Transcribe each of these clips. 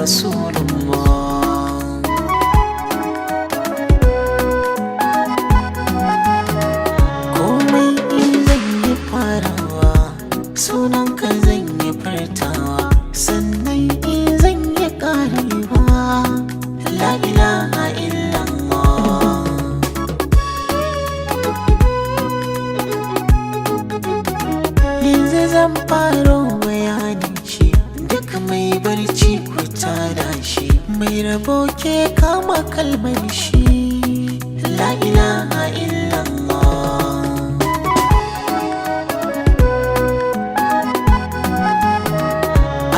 Rasulullah. Komai in zan yi farawa, sunanka zan yi furtawa, sannan in zan yi karewa. La ilaha illallah. Yanzu zan faro bayanin shi, duk mai barci ku tada shi, mai rabo ke kama kalmar shi. La ilaha illallah.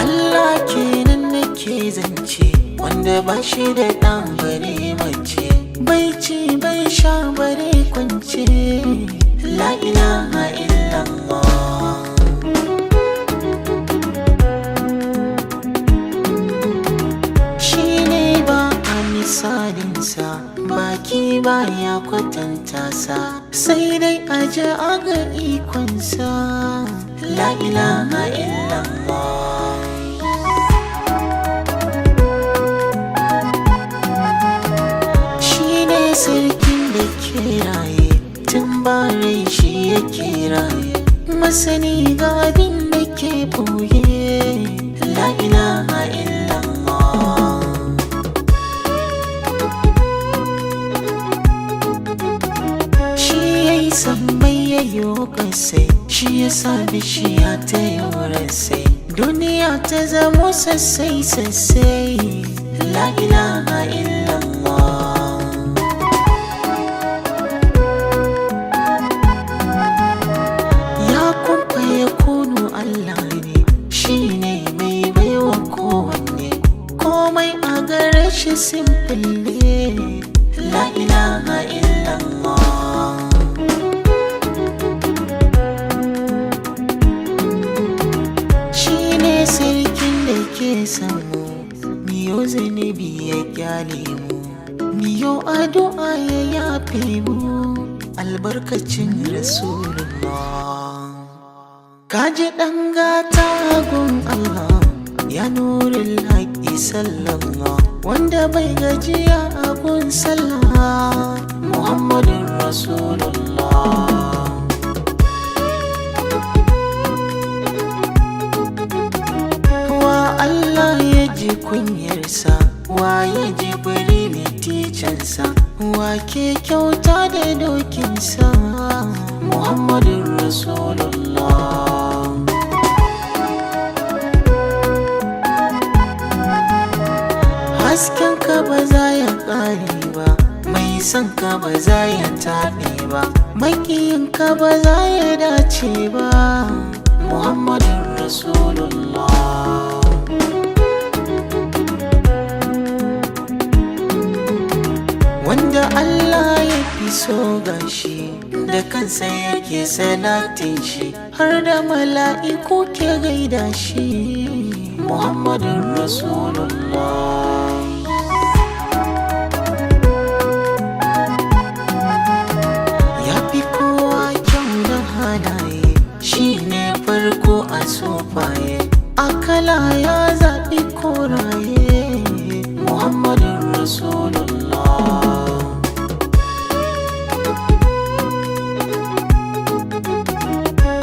Allah kenan nake zance, wanda ba shi da ɗan bare mace, bai ci bai sha bare kwance. La ilaha illallah. Shi ne ba a misalinsa, baki ba ya kwatanta sa, sai dai a ji a ga ikonsa. La ilaha illallah. Shi ne sarkin da ke raye, tun ba rai shi yake raye, masani ga abin da ke boye. La ilaha illallah. Shi ya yi sammai ya yi kasai, shi ya sa bishiya ta yi rasai, duniya ta zamo sassai sassai. La ilaha illallah. Ya kumfa ya kunu Allah ne, shi ne mai baiwa kowanne, komai a gare shi simple ne. La ilaha illallah. Shi ne sarkin da ke samu, miyo zunubi ya kyale mu, miyo addu'a ya yafe mu, albarkacin Rasulullah. Kaji ɗan gata gun Allah, ya nurin haƙi sallallah, wanda bai gajiya a gun sallah, Muhammadun Rasulullah. Wa Allah ya ji kunyarsa, wa ya ji biri ticansa, wa ke kyauta da dokinsa, Muhammadun Rasulullah. Hasken ka ba za ya ƙare ba, mai son ka ba za ya taɓe ba, makiyin ka ba za ya dace ba, Muhammadun Rasulullah. Wanda Allah ya fi so gashi, da kansa yake salatin shi, har da mala'iku ke gaida shi, Muhammadun Rasulullah. Ya fi kowa kyau na halaye, shi ne farko a sofaye, akala ya zaɓi koraye, Muhammadun Rasulullah.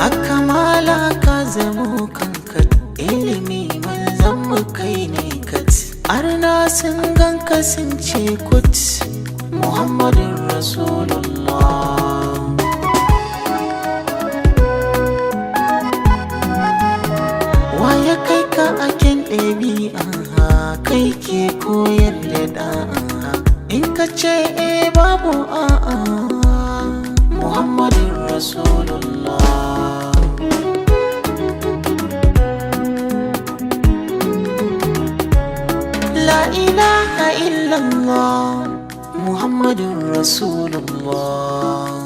A kamala ka zamo kanka, ilimi manzan mu kai ne kat, arna sun ganka sun ce kut, Muhammadun Rasulullah. Wa ya kai ka akin ɗabi'a, kai ke koyar da da'a, in ka ce e babu a'a, Muhammadun Rasulullah. La ilaha illallah, Muhammadun Rasulullah.